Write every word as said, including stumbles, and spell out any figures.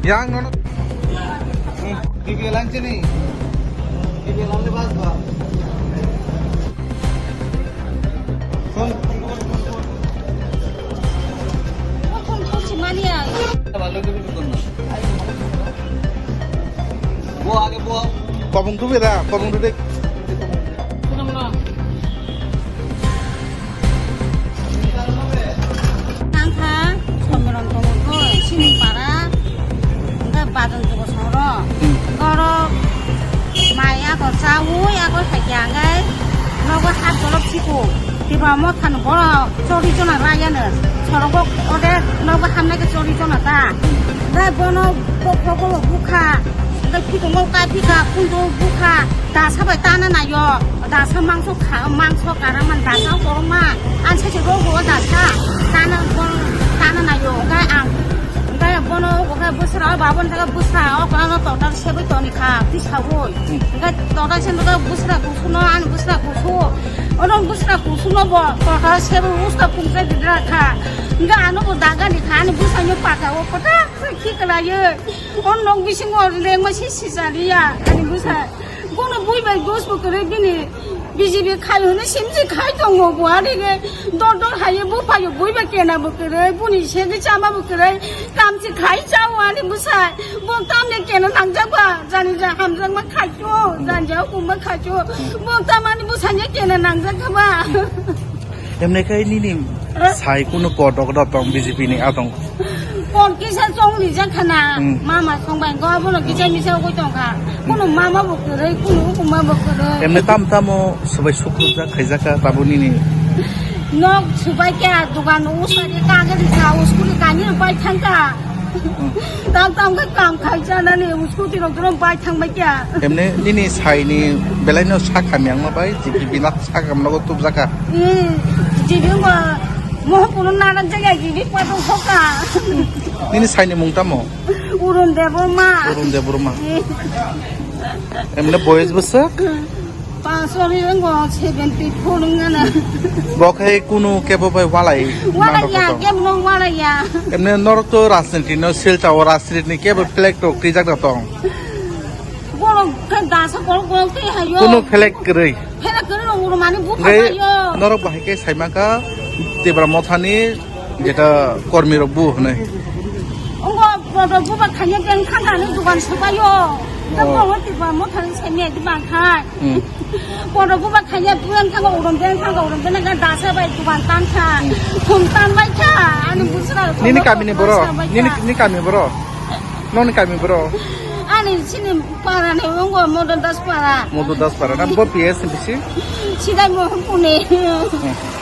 Yang nono. Hmm, B P L anche ni. B P L anche bas ba. Son. Kobong tubi da, kobong tubi. Tangkha, Somiron tongo kho, sini para, hingke bajon jogo soro, borok mai ako chaui, ako saikya hingke, nogo hap dolok siko, tiba mothano borok chori jona rayano, sorogo ode nogo hamnai khe chori jona ta, hingke bono bokrogo bukha, hingke pitongo kaphika, punjo bukha, dasa bai tana nayo, dasa mangso kha, mangso karangman dasa korokma, ang sachi rogo dasa, tana, tana nayo, hingke ang, hingke bono, hingke bwsra, o babon jaga bwsra, o kono total sebai toni kha, tisagoi, hingke total se hingke bwsra kusuno, ani bwsra kusu, ono bwsra kusuno bo, total sebai usta pungsa didra kha, hingke ano bo dagani kha, ani bwsano pata o kota, khiklayo, o nok bisingo lengma si sijaliya, ani bwsa. Bono bui bai dos bo kwrwi bini B J P khai hwnwi simsi khai tongo bo, ani khe dor dor hai bo phaio bui bai kena bo kwrwi, buni segwi chama bo kwrwi, kamchi khai chao ani bwsai. Bo tamni kena nangjak ba, jani ja hamjakma khai cho, jani ja hukumma khai cho, bo tamani bwsai kena nangjak ba. Emne khe nini sai kunu pot rok da tong B J P ni a tong. Pot kisa chong rijak khana, hmm, mama song bai go bono kisa misa ugui tong kha. Kunu mama bo kwrwi, kunu hukuma bo kwrwi. Emne tam tamo subai sukruk jak khaijak kha tabo nini. Nok subai kya dukan usari kagari sa uskuli kani bai thang kha. Tam tam khe kam khai chanani, scooty rok jono bai thang bai kya. Emne nini sai ni belai no sak hamya wngma bai, G P B nak sak hamno go tubjaka. Hmm, G P B mo, mo puno narak jaga G P B pa tong soka. Nini sai ni mung tamo? Urun Debbarma. Urun Debbarma. Hmm. Emne boyes bwswk? Pangsori wngkha seventy four wngkha na. Bo khe kunu kebo bai walai. Walai ya, kebo no walai ya. Emne norok to rajniti no silchao, rajniti ni kebo flag rok twijak da tong. Borok khe dasa borok borok twi hayo. Kunu flag kwrwi. Flag kwrwi rok uro mani bukha yo. Norok bahai khe saimaka Tipra Motha ni jeta kormi rok bu hwnwi. Ongo bodo buba thanya beng thangani dukan subayo. Oh. Tamo Tipra Motha ni semi adi bangkha. Hmm. Bodo buba thanya beng thanga urom beng thanga urom beng thanga dasa bai dukan tangkha. Hmm. Thum tan bai kha. Ani busra. Nini kami ni boro. Nini, nini kami boro. Noni kami boro. Ani sini para ni ongo Modo Das para. Modo Das para. Na bo P S bisi. Sidai Mohan Pune. Hmm.